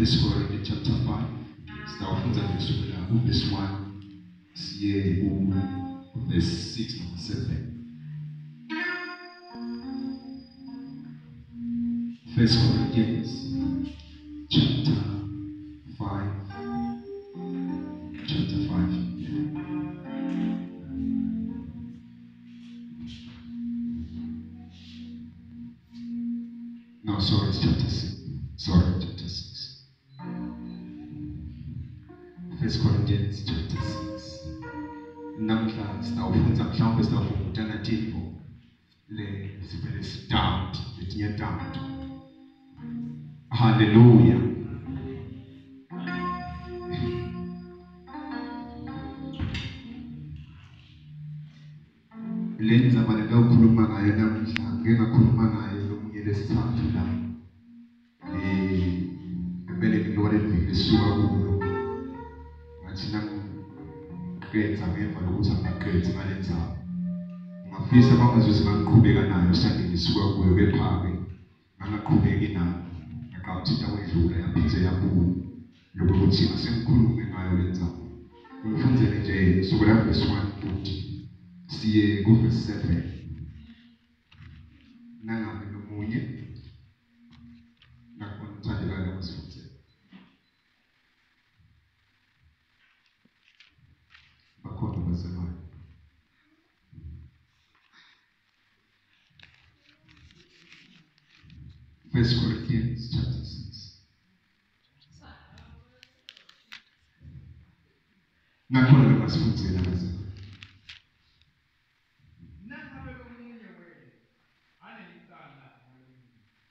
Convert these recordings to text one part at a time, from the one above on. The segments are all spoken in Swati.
First Corinthians chapter 5 sitawufundza nje kusukela ku verse 1 siye ku verse 6 noma 7. First Corinthians chapter 5 chapter 5 yeah. No, sorry, it's chapter 6. Sorry, chapter 6. First Corinthians chapter 6. Namhla sitawufundza mhlawumbe sitawufundza tintfo le sivele sidoubt letinye doubt. Hallelujah. Le ndzaba lengawukhuluma ngayo namuhla ngike ngakhuluma ngayo lomunye lesithathu la eh empeleni kulo leliviki lesuka kulo ngathi nangiqedza ngemva lokuthi angaqedzi ngale ndzaba ngafisa kwangazuthi ngangiqhubeka nayo Sunday ngisuka kuyo kepha-ke ngangaqhubeki nayo ngaqala ukuthi into yaphinde yabuya lokho ukuthi asengikhulume ngayo le ndzaba ngifundzele nje kusukela verse 1 futhi siye ku verse 7 nangabe nomunye nakhona uthandekayo ngasifundzela bakhona bazalwane First Corinthians chapter 6. Nakhona lokasifundzela bazalwane. Nangabe lomunye wenu anelicala nalomunye.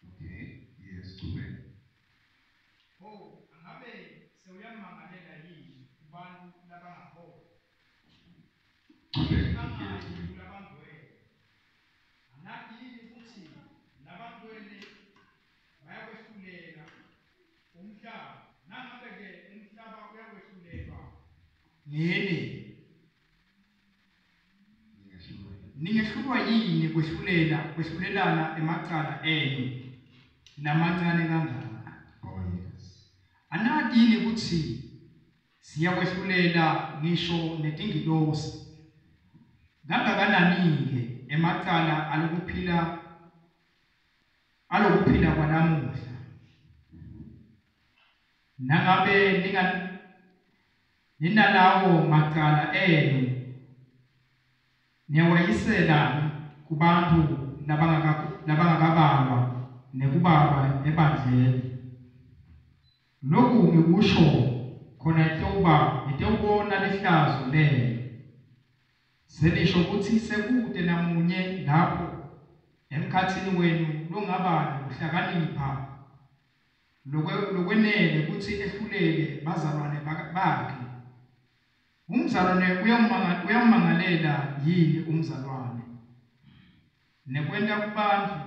Okay, yes, chubeka. Pho angabe sewuyamangalela yini kubantu labangakholwa? Chubeka. Angayi kulabangcwele. Anati yini kutsi labangcwele bayakwehlulela umhlaba? Nangabe-ke umhlaba uyakwehlulelwa ngini, ningehlulwa yini kwehlulela kwehlulelana emacala enu lamancane kangaka? Oh yes. Anati yini kutsi siyakwehlulela ngisho netingilosi? Kangakanani-ke emacala alokuphila alokuphila kwalamuhla? Nangabe ninga ninalawo macala enu niyawayisela kubantu labangakabalwa nekubalwa ebandleni. Lokhu ngikusho khona itewuba nitewubona lihlazo lenu. Senisho kutsi sekute namunye lapho emkhatsini wenu longaba nokuhlakanipha lokwenele kutsi ehlulele bazalwane bakhe. Umzalwane uyammangalela yini umzalwane? Nekwenta kubantfu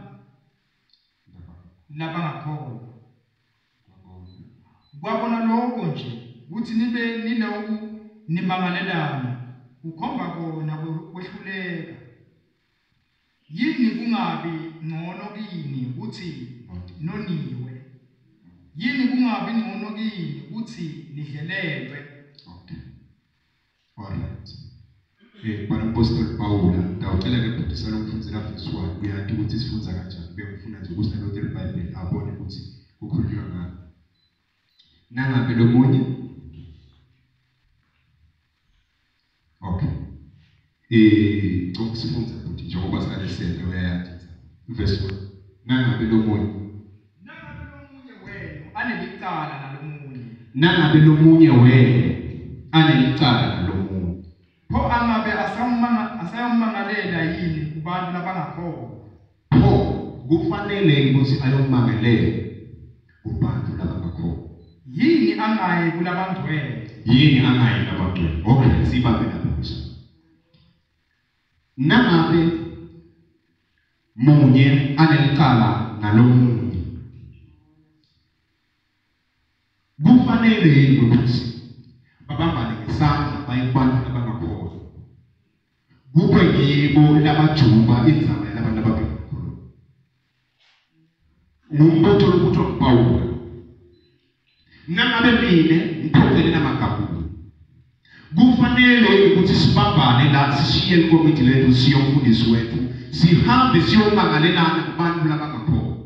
labangakholwa. Kwabona lokho nje kutsi nibe niloku nimangalelana kukhomba kona kwehluleka. Yini kungabi ngcono kini kutsi noniwe? Yini kungabi ngcono kini kutsi nidlelelwe? Okay. All right. Bhala umpostoli Pawula, ngitawucela ke bhuti salomfundzela verse 1 uyati ukuthi sifundza kanjani. Bengifuna nje ukuthi nalote iBhayibheli abone ukuthi kukhulunywa ngani. Nangabe lomunye Okay. Ngicela sifundze bhuti njengoba sale senta uyayati. Verse 1. Nangabe lomunye Nangabe lomunye wenu anelicala nalomunye, nangabe lomunye wenu anelicala nalomunye pho angabe asayommangalela yini kubantu labangakholwa? Pho kufanele ukuthi ayomangalela kubantu labangakholwa? Yini angayi kulabangcwele? Yini angayi kulabangcwele? Okay, sibambe lapho ngisho. Nangabe munye anelicala nalomunye kufanele yini ukuthi babambane ngesandla baye kubantu labangakholwa, kube ngibo labajuba indzaba yalabantu abangakholwa? Ngumbuto lokuthi uPawula. Nangabe mine ngiphoqele namagabula, kufanele ukuthi sibambane la, sishiye ikomiti lethu, siye umfundisi wethu, sihambe siyomangalelana kubantu labangakhona.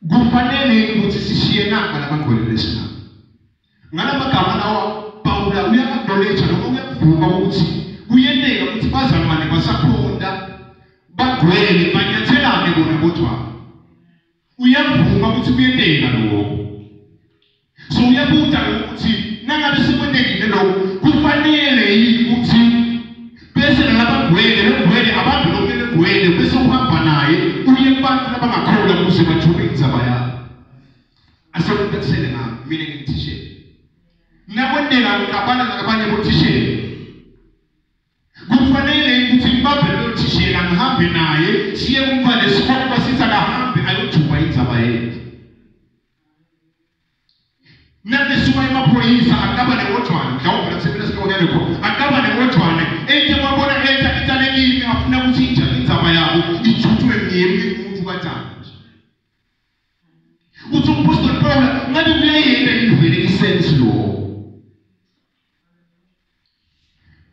Kufanele ukuthi sishiye namba labangcwele lesinabo. Ngalamagama lawa Pawula uya-acknowledge noma uyakuvuma ukuthi kuyenteka ukuthi bazalwane basakhonta bagcwele banyathelane bona bodvwana. Uyavuma ukuthi kuyenteka lokho. So uyabuta ukuthi nangabe sekwentekile lokho kufanele yini ukuthi bese nalabagcwele logcwele abambe lomunye logcwele bese uhamba naye uye kubantu labangakholwa ukuze bajube indzaba yabo. Asekubekusele ngami mina ngingithishela. Nakwenteka ngixabana nalabanye bothishela, kufanele ukuthi ngibambe loyo thishela ngihambe naye siye kumntwana esikole sithi akahambe ayojuba indzaba yethu. Nakesuka emaphoyisa aqaba newojwane, mhlawumbe lakusebenza esikoleni khona aqaba newojwane, ente kwabona enta itale kimi afuna ukuthi inja indzaba yabo ijutshwe ngiyemi umuntu kanjani. Uthi umpostoli Paul ngabe kuyayenta yini vele isense lo?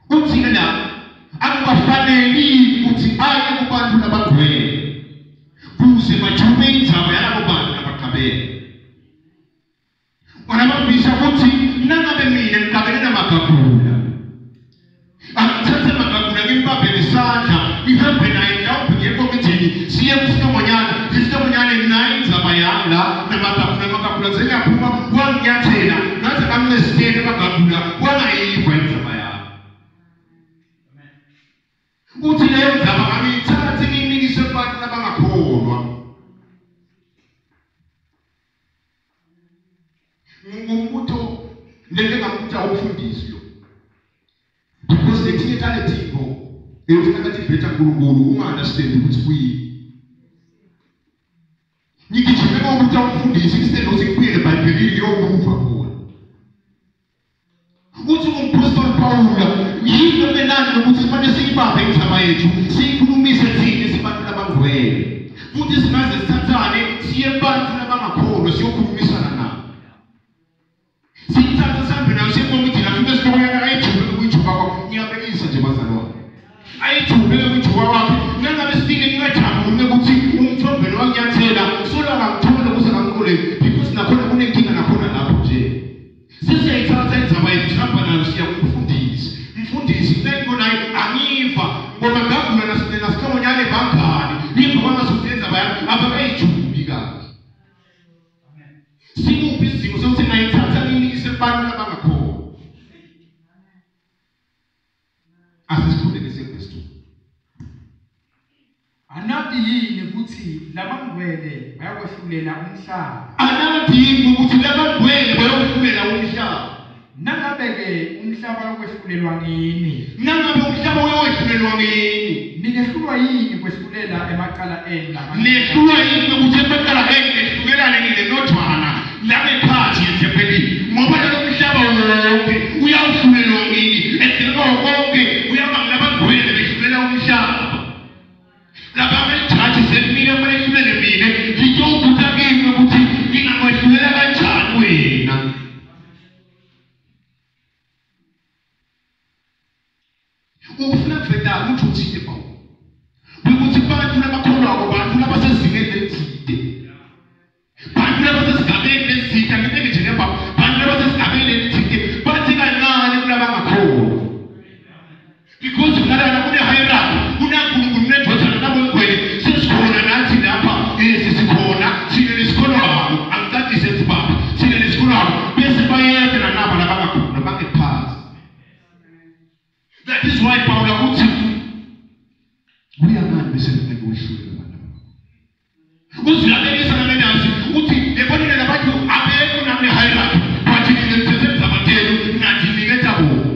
Uthi ke la akukafaneli ukuthi aye kubantu labangcwele kuze bajube indzaba yalabo bantu labagabele. Wona bafisa ukuthi nangabe mina ngigabele namagagula, angithathe amagagula ngimbambe ngesandla ngihambe naye mhlawumbe ngiye ekomidini siye kusihlongonyana, isihlongonyane naye indzaba yami la namagagula, amagagula sengiyaphuma wanginyathela ngaze ngamncesitela amagagula wangayiva indzaba yami. Uthi leyo ndzaba angiyithathi ngiyimikise kubantu labangakholwa. Ngumbuto lento engambuta umfundisi lo, because letinye taletintfo efuna kativeta uNkulunkulu unga-understand ukuthi kuyini. Ngigijime ngokuthi umfundisi instead ukuthi ngibuyele eBhayibhelini ngiyokuva khona. Uthi umpostoli Pawula yini okungenani nokuthi sifanele siyibambe indzaba yethu siyikhulumise thina sibantu labangcwele, futhi singaze sithathane siye kubantu labangakholwa siyokhulumisana nabo. Siyithathe sihambe nayo siye komidini afike esihlokweni ayijube ukuyijuba kwakho. Ngiyabekisa nje bazalwane, ayijube ukuyijuba kwakhe. Nangabe sifike ngingajabuli ukuthi umthombeni wanginyathela solo akangithole ukuze angiqole, because nakhona kunenkinga nakhona lapho nje. Sesiyayithatha indzaba yethu sihamba nayo siya kumfundisi. Mfundisi nayibona angiva ngoba ngagula nasihlongonyane bangani niva kwangazuthi indzaba yami abakayijubi kahle. Sikuphi isidingo sokuthi ngayithatha ngiyimikise kubantu labangakholwa? Asisifunde ngesevesi 2. Anati yini ukuthi labangcwele bayakwehlulela umhlaba? Anati yini ukuthi labangcwele bayokwehlulela umhlaba? Nangabe-ke umhlaba uyokwehlulelwa ngini, Nangabe umhlaba uyowehlulelwa ngini, ningehlulwa yini kwehlulela emacala enu lamancane? Nehlulwa yini ukuthi emacala enu nehlulelane nine nodvwana langekhathi ethempelini? Ngoba lelo mhlaba wonke uyawuhlulelwa ngini, edinga konke uyaba ngilabangcwele behlulela umhlaba. Labangelijaji sekumile kumele ehlulele mina, ngitowubuta kimi ukuthi ngingakwehlulela kanjani wena. Ufuna kuveta ukuthi uthini Pawulu? Ukuthi bantu labakholwako, bantu labasezingeni lelithide, bantu labasesigabeni lesithide, angibeke nje ngemva, bantu labasesigabeni lelithide bathi kancane kulabangakholwa, because kunalana kune-hierarchy, kunaNkulunkulu, kunendvodzana nabongcwele, sesikhona nathi lapha, sisikhona thina lesikholwako. Angicacise ethi baba thina lesikholwako bese bayede nanaba labangakholwa bangephasi. That is why Paula uthi kuya ngani bese ngeke wehlulele abantu abakho. Uziyabekisa nalendasi uthi yebonile labantu abekho nakune-hierarchy, but nina nithethe indzaba tenu nathi niketha bona.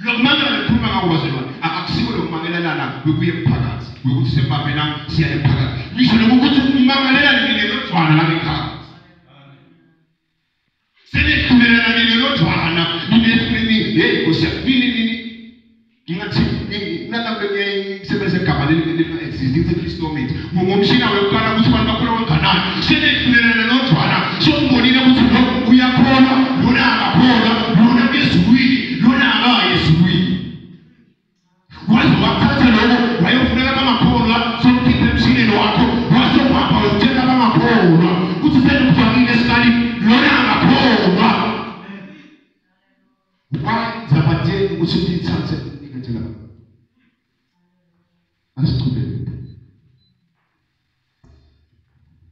Lokumangela lokukhuluma ngako bazalwane akusiko lokumangelelana kwekuye emphakathi, kwekuthi sembambela siya emphakathi, ngisho nokuthi umangalelane nine nodvwana langekhaya, senehlulelana nine nodvwana nine hey Nkosi yami nini nini. Ngingathi nalapho ngisebenzise igama leli exist, it's a Christometer. Ngomshina wekuqala ukuthi abantu bakholwa kangakanani. Senehlulelana nodwana, sokubonile ukuthi lo uyakholwa, lona akakholwa, lona ezulwini, lona akayi ezulwini. Waze wakuthatha lokho wayofunela abangakholwa, sokukhipha emshineni wakho, wase uhamba uyotshela abangakholwa ukuthi senikufakile esikalini, lona akakholwa. Why zabatsheli ukuthi niyithathe ninikethe lapha? Asichubeke.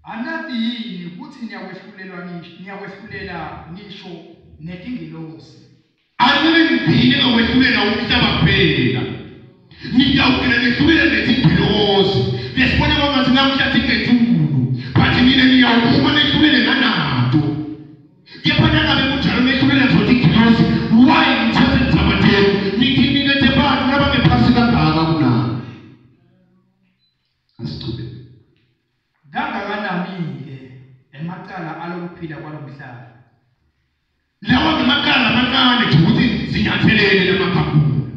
Anati yini ukuthi niyakwehlulelwa ngisho niyakwehlulela ngisho netingilosi? Angeke nigcine ngokwehlulela umhlaba kuphela. Niyawugcina nehlulela netingilosi. Lesibona kwangathi namuhla tingetulu. But nina niyawuphuma nehlulele nanato. Kepha nangabe kunjalo nehlulela nje ingilosi, why nithathe indzaba tenu nithi nikethe bantu labangephasi kangaka kunabo? Asichubeke. Kangakanani-ke emacala alokuphila kwalomhlaba? Lawa ngamacala amancane nje ukuthi sinyathelele lamagagula.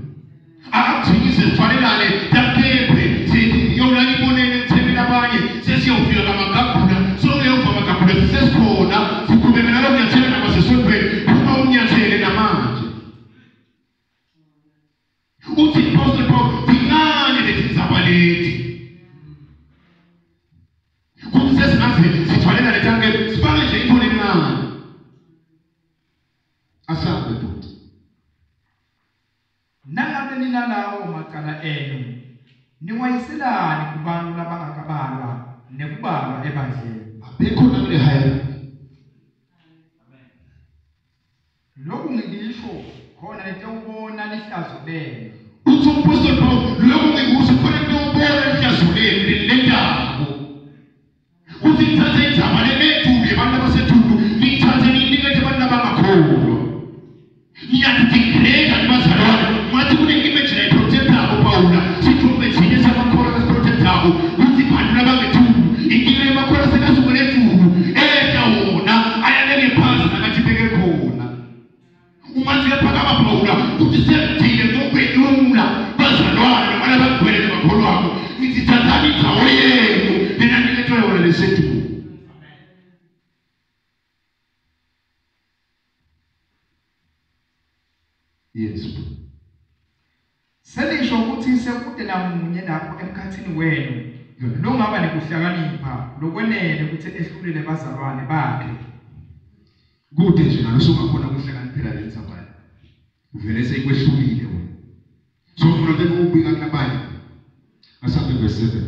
Akugcinise sithwalelane takephe sithi yona ibonene ekutheni abanye sesiyofika kamagagula sokuyova amagagula sesikhona siqhubeka nalokunyathela nabasesontweni phuma unyathele namanje. Uthi Apostle Paul zincane lezi ndzaba leti. Kuthi sesingaze sithwalela le tanke sibake nje into lencane. Asambe bhuti. Nangabe ninalawo macala enu, niwayiselani kubantu labangakabalwa nekubalwa ebandleni? Abekho nakule hierarchy. Lokhu ngikusho khona nitewubona lihlazo lenu. Uthi umpostoli Paul lokhu ngikusho khona nitewubona lihlazo lenu lelendako. Uthi nithathe indzaba lenetulu yabantu abasetulu niyithathe niyinikete abantu abangakholwa. Niyadigrade nibazalwane ngathi kune-image layiprotectako Pawula sithombe sinye samakholwa lasiprotectako ukuthi bantu labangetulu inkinga yemakholwa sekasukele etulu ehla wona ayalele phasi nakathi beke khona. Ungathi uyaphakama Pawula uthi sengithile ngokwenyula bazalwane noma labagcwele nabakholwako ngithi thathani indzawo yenu lenaniketwa yona lesetulu. Yes. Senisho ukuthi sekude namunye lapho emkhathini wenu longaba nekuhlakanipha lokwenele ukuthi ehlulele bazalwane bakhe. Kude nje nalo usungakhona ukuhlakaniphela le ndzaba. Vele seyikwehlulile wena. So ufuna ukuthi ubika kulabanye. Asambe verse 7.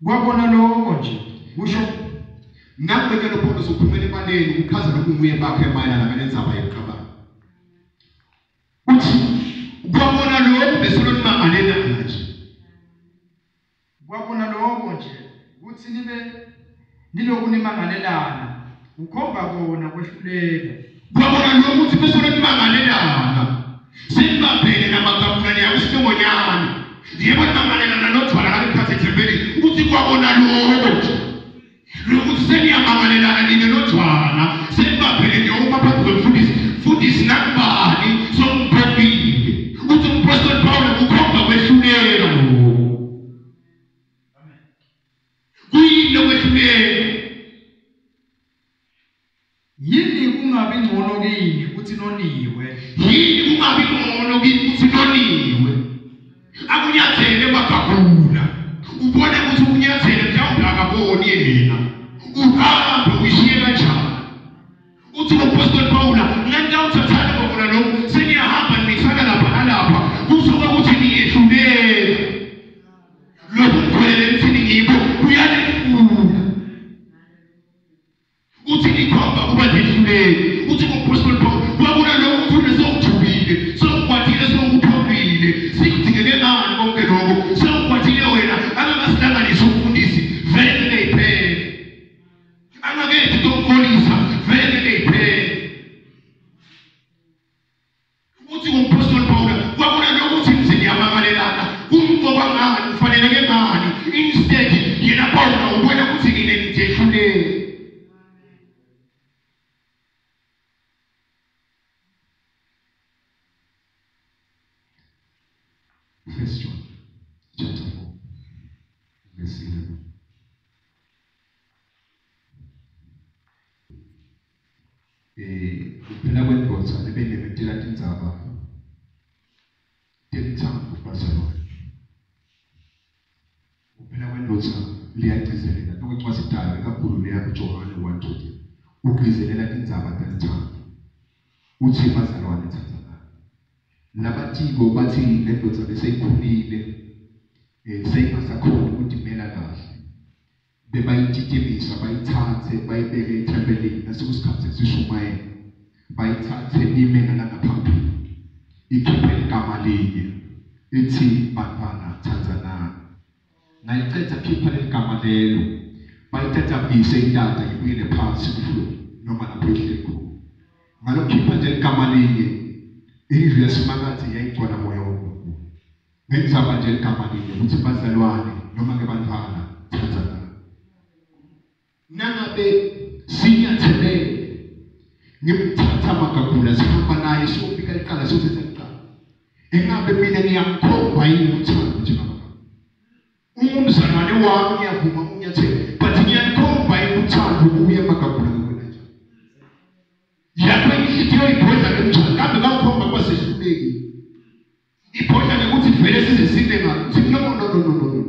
Kwabona lokho nje kusho Nakubeke lo Paulo usuphumela ebaleni uchaza lokunguye bakhe mayelana nalendzaba yekuqabana. Uthi kwabona lokhu besolo nimangalelana nje. Kwabona lokho nje kuthi nibe niloku nimangalelana ukhomba kona kwehluleka. Kwabona lokhu ukuthi besolo nimangalelana. Senibabhele namagabula niyakusihlongonyana. Yebo nimangalelana nodvwala ngalekhathi ethempelini uthi kwabona lokho nje. Lokuthi seniyamangalelana nine nodvwana senibabhele niyoma phambi kwemfundisi mfundisi nakubani songiphoqile. Uthi umpostoli Paul kukhomba kwehluleka lokho. Kuyini lokwehluleka? Yini kungabi ngcono kini ukuthi noniwe? Yini kungabi ngcono kini ukuthi noniwe? Akunyathele magagula. Ubone ukuthi unyathele mhlawumbe akaboni yena. Uhambe uyishiye kanjani? Uthi umpostoli Paula nantawuthathana kwakona lokhu seniyahamba nimisana lapha nalapha kusuka ukuthi niyehluleka. Lokhu ngigcwele emthini ngibo kuyalehlula. Uthi nikhomba kuba nehluleki. Uthi umpostoli Paul kwabona lokhu ukuthi unesokujubile sokukwatile sokuphoqile sikudingeke ngani konke lokho sewukwatile wena angakasihlanganisi umfundisi vele ngeke iphele angakethi tokukolisa vele ngeke iphele. Uthi umpostoli Paul kwabona lokhu ukuthi nize niyamangalelana kumcoka ngani kufaneleke ngani instead yena Paul ubona ukuthi nine nijehlulele. First John chapter 4. Kuphela kwendvodza lebeyimemetela tindzaba telutsandvo kubazalwane. Kuphela kwendvodza liyagcizelela tonkhe tayo, ikakhulu leya kuJohane 1:20, ugcizelela tindzaba telutsandvo. Uthi bazalwane thandzanani. Labatiko bathi le ndvodza beseyikhulile, seyingasakhoni ukutimela kahle. Bebayititimisa, bayithathe bayibeke ethempelini nasekusikhathi sesishumayela, bayithathe ime ngalangaphambili, ikhiphe igama linye ithi bantwana thandzanani. Ngayiceda khipha leligama lelo, bayitatabise intata ibuyele phansi kufloor noma lapho ihleli khona. Ngalokhipha nje ligama linye, indlu yaSimakadze yayigcwala moya waNkulunkulu. Ngendzaba nje ligama linye ukuthi bazalwane noma ke bantwana thandzanani. Nangabe sinyathelele ngimthatha Magagula sihamba naye siyobika icala, siyothetha icala, engabe mina ngiyamkhomba yini uthando njengaMagagula? Ungumzalwane wami, ngiyavuma unyathele, but ngiyalikhomba yini uthando kuye Magagula ngokwena njani? Yakho inhliziyo ibhodla ngemjani kambe bawukhomba kuba sehlulekile, ibhodla ngekuthi vele size sime ngalo. Uthi no, no, no, no, no, no.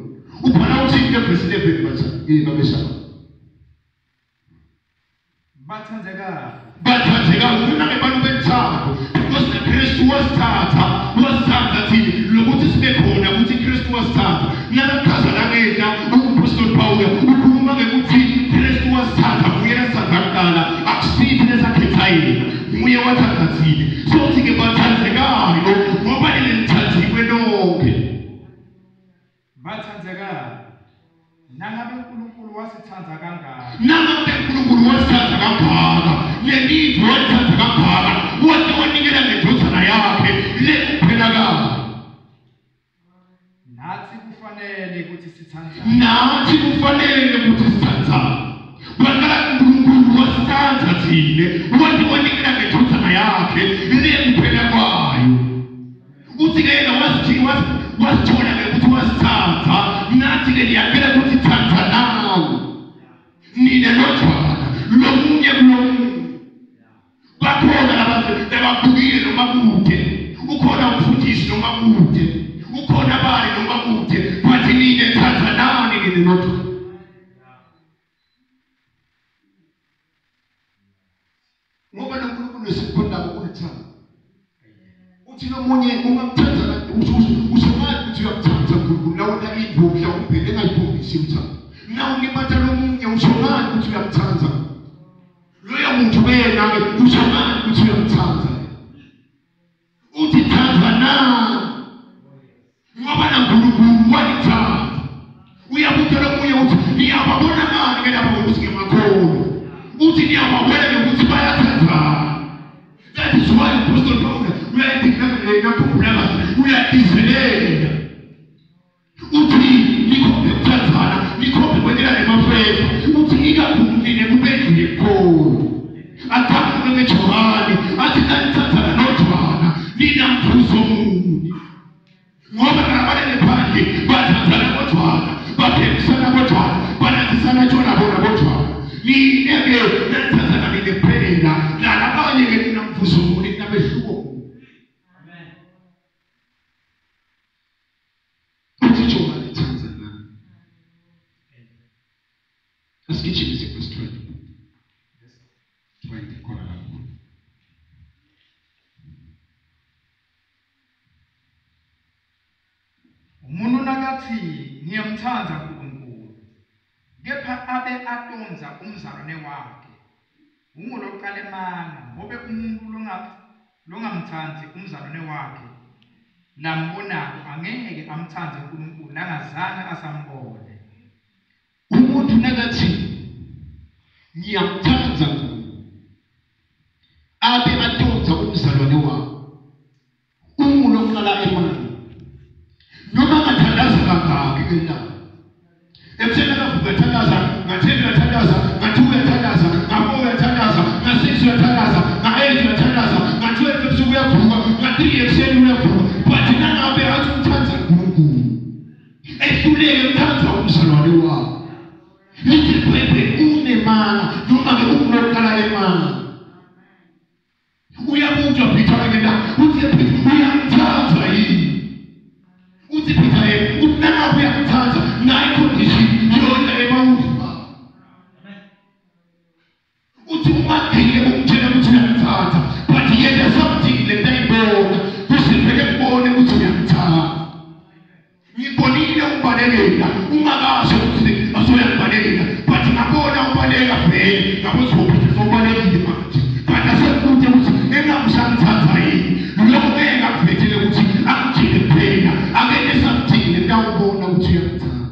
Ubhala uthini ke verse 11 bathi babeshaba? Bathandzekayo. Bathandzekayo, kunangebantu benthando, because naKristu wasithatha, wasithatha thini lokuthi sibe khona ukuthi Kristu wasithatha. Nakachaza langenhla umpostoli Paul ukhuluma ngekuthi Kristu wasithatha, nguye lasithatha kuqala, akusithi lesakhetha yena, nguye wathatha thini. So thi-ke bathandzekayo, ngoba nina nithandziwe nonke. Bathandzekayo, nangabe uNkulunkulu wasithandza kangaka, Nangabe uNkulunkulu wasithatha kangaka, lelive walithatha kangaka, waze wanikela ngendvodzana yakhe lekuphela kayo, nathi kufanele ukuthi sithandzane. Nathi kufanele ukuthi sithandzane. Kwaqala uNkulunkulu wasithatha thine, wathi wanikela ngendvodzana yakhe lekuphela kwayo. Uthi-ke yena wasithola ngekuthi wasithatha, nathi-ke niyacela ukuthi thandzanani nine lodvwana lomunye kulomunye. Bakhona lababukile noma kude, ukhona umfundisi noma kude, ukhona bani noma kude, but nine thandzanani nine lodvwana. Ngoba noNkulunkulu esikhonako ulithanda. Uthi lomunye ungamthanda, usho ngani ukuthi uyamthanda uNkulunkulu nawona indlu mhlawumbe engayikhombisi uthando? Nawulimata lomunye, usho ngani ukuthi uyamthanda loyo muntu? Wena-ke usho ngani ukuthi uyamthanda? Uthi thandzanani ngoba naNkulunkulu walithanda. Uyabuta lomunye uthi niyababona ngani ke laba ukuthi ngemakholwa? Uthi niyababona ngekuthi bayathandzana. That is why Apostle Paul uyayidinga, kahle, uyadizelela, uthi nikhombe kuthandzana, nikhombe kwentela nemafeva. Uthi ikakhulu nine kubendlu yekukholwa. Aqhamuke ngeJohane athi nanithandzana nojwana ninamvuzo muni? Ngoba nabalele phandle bathandzana bodvwana, baphekisana bodvwana, banathisana tshona bona bodvwana. Nine-ke nanithandzana nine kuphela nalabanye-ke ninamvuzo muni, ninamehluko muni? Uthi Johane thandzanani. Asigijimise verse 20, 20 khona lapho. Umuntu nakathi ngiyamthanda uNkulunkulu, kepha abe atondza umzalwane wakhe, unguloqala emanga, ngobe umuntu longamtsandzi umzalwane wakhe lambonako angeke amtsandze uNkulunkulu langazange asambone. Umuntu nakathi ngiyamthanda uNkulunkulu abe atondza umzalwane wakhe, unguloqala emanga. Noma angathandaza kangaki ngelanga, ekuseni akavuka ethandaza, nga-10 uyathandaza, nga-2 uyathandaza, nga-4 uyathandaza, nga-6 uyathandaza, nga-8 uyathandaza, nga-12 ebusuku uyavuka, nga-3 ekuseni uyavuka, but nangabe athi umthanda uNkulunkulu ehluleke kuthanda umzalwane wakhe, lithi iBhayibheli unemanga noma-ke unguloqala emanga. Uyabutwa Peter ngena uthi Peter uyangithanda yini? Uthi Peter yena uthi nangabe uyangithanda nayi condition yona emawuva. Uthi ungagcine ukutshela ukuthi uyangithanda but yena something lentayibona kusivele kubone ukuthi uyangithanda. Ngibonile ubalekela ungakasho ukuthi asoyakubalekela but ngabona ubaleka vele ngabona ukuthi ubalekile manje but asekude ukuthi engakusangithatha yini lokho ngeke ngakuvethele ukuthi angijike kuphela akene something lentawubona ukuthi uyangithanda.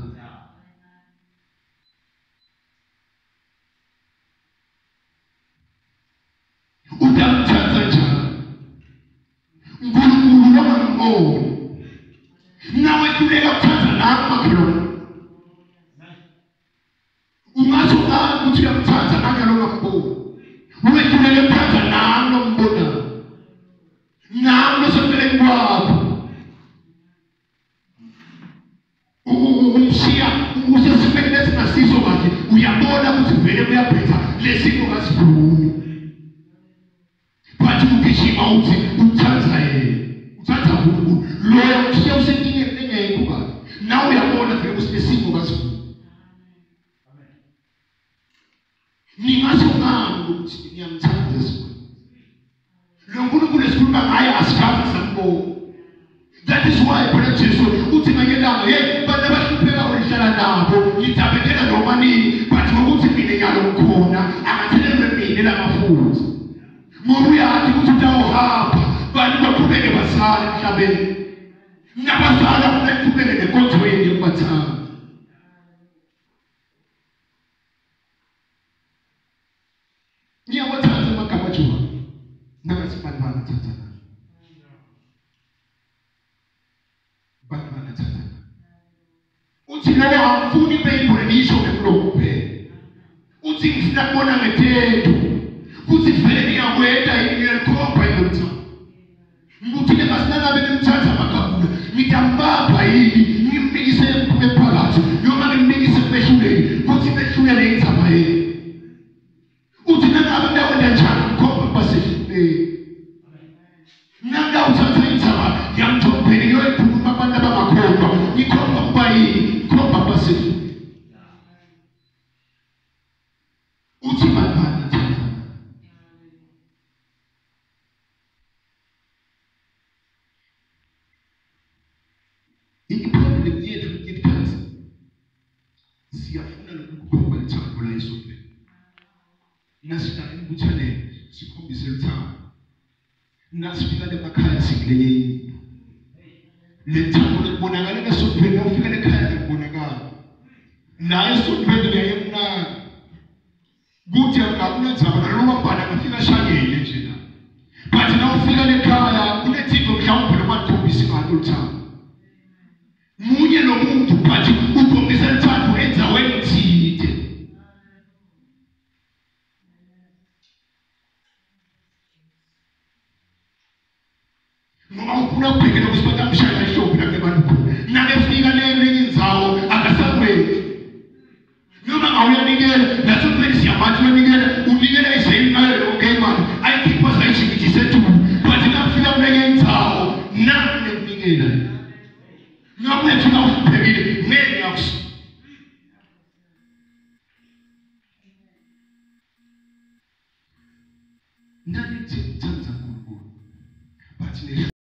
Utamthatha njani uNkulunkulu longamboni? Nawe hluleka kuthatha nami makhelwane. Ungasho ngani ukuthi uyamthatha nanyalo ongamboni? Wehluleke kuthatha nami lombonayo, nami loseceleni kwakho. Umshiya usesimeni lesingasiso kahle, uyabona ukuthi vele kuyabhetha lesimo kasivumi, but ugijima uthi uthanda yena, uthanda uNkulunkulu loyo umshiya usenkingeni engekho kahle, nawe uyabona vele ukuthi lesimo kasivumi. Ningasho ngani ukuthi niyamthanda esikhulu lo nkulunkulu esikhuluma ngaye? Asikaze sambona. That is why phela Jesu uthi ngenye ilanga, hey, bantu abahlupheka ulihlala nabo ngidabekela noma nini, but ngokuthi mina nyalo ngikhona akathelelwe mina lamafutha, ngoba uyazi ukuthi utawuhamba bantu baqhubeke basale emhlabeni, nabasala funa iqhubeke nenkonzo yenu yokubathanda. Ngiyawathatha amagama Jehova nangathi bantwana thathana, bantwana thathana. Uthi lowo angifuni ibhayibheli lisho ngemlomo kuphela, uthi ngifuna kubona ngethetho kuthi vele niyakwenda yini, ngiyalikhomba yini lomthando ukuthi ngingasinangabe nimthatha magabula ngitambapha yini, ngimnikise emphakathi noma ngimnikise kubehluleli kuthi behlulele indzaba yenu. Uthi nangabe ndakwenda njalo ngikhomba kubasehluleli nangawuthatha indzaba yamthombeni ngiyoyikhuluma abantu abangakholwa ngikhomba kuba yini, ngikhomba kubasehluleli. Uthi bantwana thathana. I-problem yethu isikhathi siyafuna lokukhomba lithando la esontweni, nasifika embuthaneni sikhombise luthando, nasifika emakhaya sikulenye into. Lethando libonakala esontweni, nawufika ekhaya alibonakala. La esontweni ngiyayemnaka kuthi akunandzaba nalobambana ngafika shanyele nje la, but nawufika lekhaya kunethinto mhlawumbe noma likhombisa ngalo luthando munye lo muntu, but ukhombisa luthando endzaweni thide. Ngoba ufuna ukubhekela ukuthi batamshaya ihlombe la kulebantu khona, nakefika lenye indzawo akasakwenti noma ngawuyanikela nasontweni siyamathi uyanikela, unikela izeni ngayo yonke imali ayikhipha sayijikijise etulu, but nakufika kulenye indzawo nami nekunikela noma uyafika uhluphekile ngeke ngakusuka. Nani kuthi ngithanda